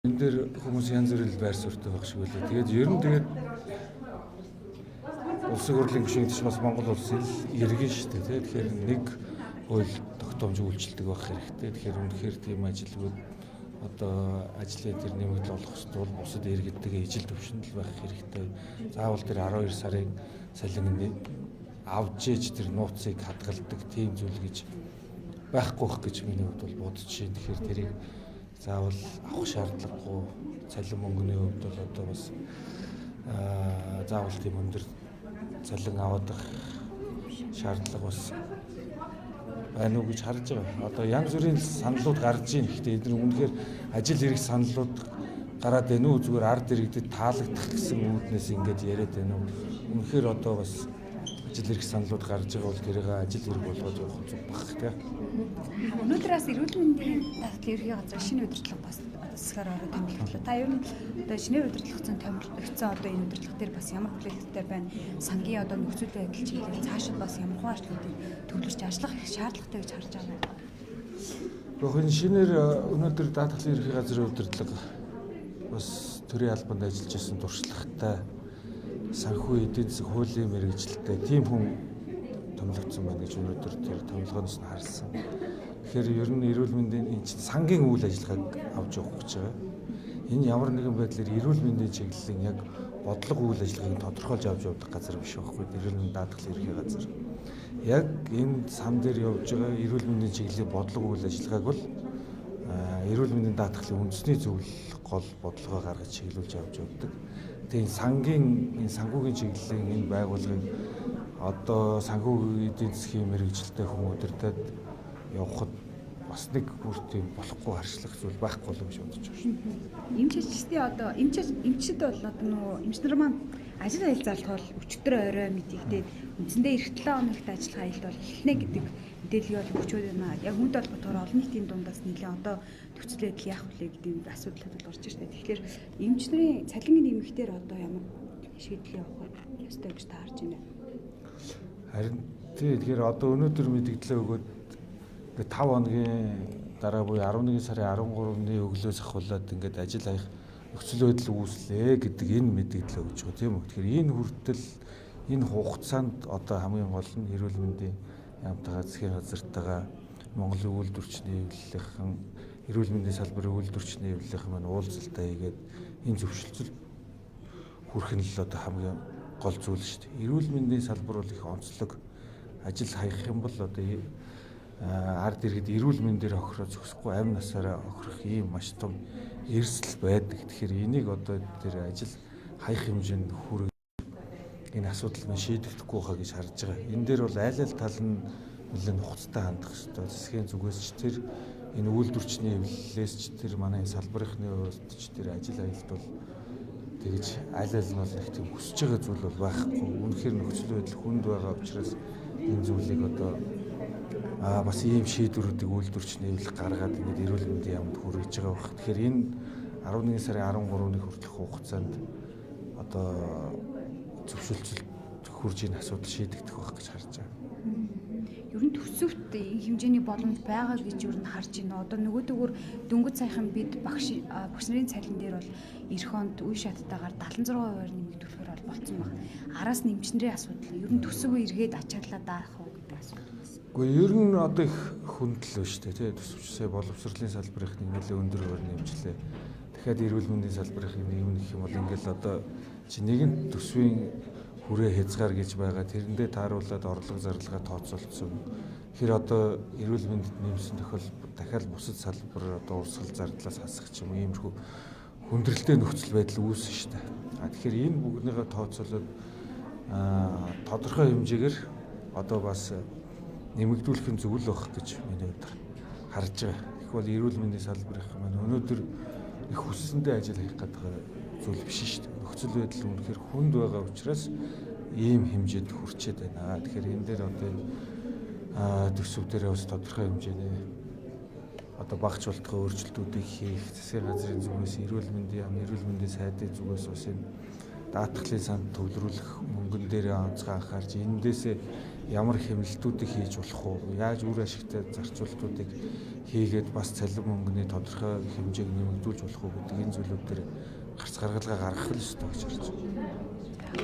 Энэ дээр хүмүүс янз бүрийн байр суурьтай байх шиг байлаа. Тэгээд ер нь тэгээд улсын хурлын гишүүн гэдэг чинь бас Монгол улсын иргэн шүү дээ. Тий? Тэгэхээр нэг хууль тогтоомж үйлчилдэг байх хэрэгтэй. Тэгэхээр үнэхээр тийм ажилгүйд одоо ажлын тэр нэмэгдэл олох ёстой бол бусад иргэдтэйгээ ижил төвшөнд л байх хэрэгтэй. Заавал тэр 12 сарын цалин авч ээж тэр нууцыг хадгалдаг тийм зүйл гэж байхгүй байх гэж миний хувьд бол бодож байна. Тэгэхээр тэрийг заавал авах шаардлагагүй, цалин мөнгөний хувьд бол одоо бас заавал тийм өндөр цалин аваад байх шаардлага бас байна уу гэж харж байгаа. Одоо янз бүрийн саналууд гарч ийн. Гэхдээ эдгээр үнэхээр ажил хэрэг саналууд гараад байна уу, зүгээр ард иргэдэд таалагдах гэсэн үүднээс ингэж яриад байна уу? Үнэхээр одоо бас ажил хэрэг саналууд гарч байгаа бол тэрийг ажил хэрэг болгоод явах зүг баг тий. Өнөөдөр бас эрүүл мэндийн даатгалын ерхий газар шинэ удирдлага бас засгаар ороо томилогдлоо. Та ер нь одоо шинэ удирдлагын томилогдсон одоо энэ удирдлага дээр бас ямар хүлээлттэй байна? Сангийн одоо нөхцөл байдал чиглэл цаашид бас ямар хуу ажлуудыг төвлөрч ажиллах их шаардлагатай гэж харж байгаа юм. Гэхдээ шинээр өнөөдөр даатгалын ерхий газрын удирдлага бас төрийн албанд ажиллаж байсан туршлагатай, санхүү эдийн засаг хуулийн мэргэжилтэй тийм хүн томилогдсон байна гэж өнөөдөр тэр томилгооноос нь харсан. Тэгэхээр ер нь эрүүл мэндийн энэ чинь сангийн үйл ажиллагааг авч явах гэж байгаа. Энэ ямар нэгэн байдлаар эрүүл мэндийн чиглэлийн яг бодлого үйл ажиллагааг тодорхойлж авч явдаг газар биш байхгүй, эрүүл мэндийн даатгалын ерхий газар. Яг энэ сан дээр явж байгаа эрүүл мэндийн чиглэлийн бодлого үйл ажиллагааг бол эрүүл мэндийн даатгалын үндэсний зөвлөл гол бодлогоо гаргаж чиглүүлж авч явдаг. Тэгээ энэ сангийн энэ санхүүгийн чиглэлийн энэ байгууллагыг одоо санхүүгийн эдийн засгийн мэргэжилтэй хүн удирдах явхад бас нэг бүр тийм болохгүй харшлах зүйл байхгүй болов гэж бодож байна шүү. Эмч ажилчдын одоо эмчид бол одоо нөгөө эмч нар маань ажил аял зарлах бол өчтөр орой мэдэгдээд үндсэндээ эх 7 хоногт ажиллах аялал бол эхэлнэ гэдэг мэдээллийг бол өгчөөд байна. Яг хүнд холбоотойгоор олон нийтийн дундаас нэлээд одоо нөхцөл байдал яах вэ гэдэг асуудлууд бол гарч ирсэн. Тэгэхээр эмч нарын цалингийн нэмэгтээр одоо ямар шийдэл явах ёстой гэж та харж байна? Харин тий, тэгэхээр одоо өнөөдөр мэдэгдлээ өгөөд ингээд 5 хоногийн дараа буюу 11 сарын 13-ны өглөөс ахуулаад ингээд ажил хаях нөхцөл байдал үүслээ гэдэг энэ мэдэгдэл өгч байгаа, тийм үү. Тэгэхээр энэ хүртэл энэ хугацаанд одоо хамгийн гол нь эрүүл мэндийн яамтайгаа, засгийн газартайгаа, Монголын үйлдвэрчний эвлэлийнхэн, эрүүл мэндийн салбарын үйлдвэрчний эвлэлийнхэн маань уулзалтаа хийгээд энэ зөвшөлтсөл хүрэх нь л одоо хамгийн гол зүйл шүү дээ. Эрүүл мэндийн салбар бол их онцлог, ажил хаях юм бол одоо ард иргэд эрүүл мэндээр хохироо зогсохгүй амь насаараа хохирох ийм маш том эрсдэл байдаг. Тэгэхээр энийг одоо тэр ажил хаях хэмжээнд хүрэх энэ асуудал маань шийдэгдэхгүй хаа гэж харж байгаа. Энэ дээр бол аль аль тал нь нэлээд нухацтай хандах ёстой. Засгийн зүгээс ч тэр энэ үйлдвэрчний эвлэлээс ч тэр манай салбарынхны хувьд ч тэр ажил аялалд бол тэгж аль аль нь бол их тийм хүсэж байгаа зүйл бол байхгүй. Үнэхээр нөхцөл байдал хүнд байгаа учраас энэ зүйлийг одоо бас ийм шийдвэрүүдийг үйлдвэрчний эвлэл гаргаад ингээд эрүүл мэндийн яамд хүргэж байгаа байх. Тэгэхээр энэ 11 сарын 13-ны хүртэлх хугацаанд одоо зөвшөлтсөлт хурж энэ асуудал шийдэгдэх байх гэж харж байгаа. Ер нь төсөвт энэ хэмжээний боломж байгаа гэж ер нь харж байна. Одоо нөгөөдөөр дөнгөж саяхан бид багш нарын цалин дээр бол эх онд үе шаттайгаар 76% нэмэгдүүлэхээр бол болцсон баг. Араас нь эмч нарын асуудал ер нь төсөв эргээд ачааллаа даах уу гэдэг асуудал бас. Гэхдээ ер нь одоо их хүндлөө шүү дээ, тий. Төсөвчсээ боловсролын салбарын нэг нэлээд өндөр хувиар нэмжлээ. Дахиад эрүүл мэндийн салбарын нэмэх юм бол ингээл одоо чи нэгэн төсвийн хүрээ хязгаар гэж байгаа. Тэрэндээ тааруулаад орлого зарлага тооцоолцсон. Тэгэхээр одоо эрүүл мэндэд нэмсэн тохиолдолд дахиад бусад салбар одоо урсгал зардлаас хасах ч юм уу иймэрхүү хүндрэлтэй нөхцөл байдал үүснэ шүү дээ. А тэгэхээр энэ бүгднийгээ тооцоолоод тодорхой хэмжээгээр одоо бас нэмэгдүүлэх нь зөв л байх гэж миний хувьд харж байгаа. Их бол эрүүл мэндийн салбарын маань өнөөдөр их хүссэндээ ажил хийх гэдэг зүйл биш шүү дээ. Нөхцөл байдал үнэхээр хүнд байгаа учраас ийм хэмжээнд хүрчээд байна. Тэгэхээр энэ дээр одоо энэ төсөв дээр бас тодорхой хэмжээний одоо багц болтгой өөрчлөлтүүдийг хийх, засгийн газрын зүгээс, эрүүл мэндийн яам, эрүүл мэндийн сайдын зүгээс бас энэ Даатгалын санд төвлөрүүлэх мөнгөн дээр онцгой анхаарч эндээсээ ямар хэмнэлтүүдийг хийж болох уу? Яаж үр ашигтай зарцуулалтуудыг хийгээд бас цалин мөнгөний тодорхой хэмжээг нэмэгдүүлж болох уу гэдэг энэ зүйлүүд дээр гарц гаргалгаа гаргах л ёстой гэж харж байна.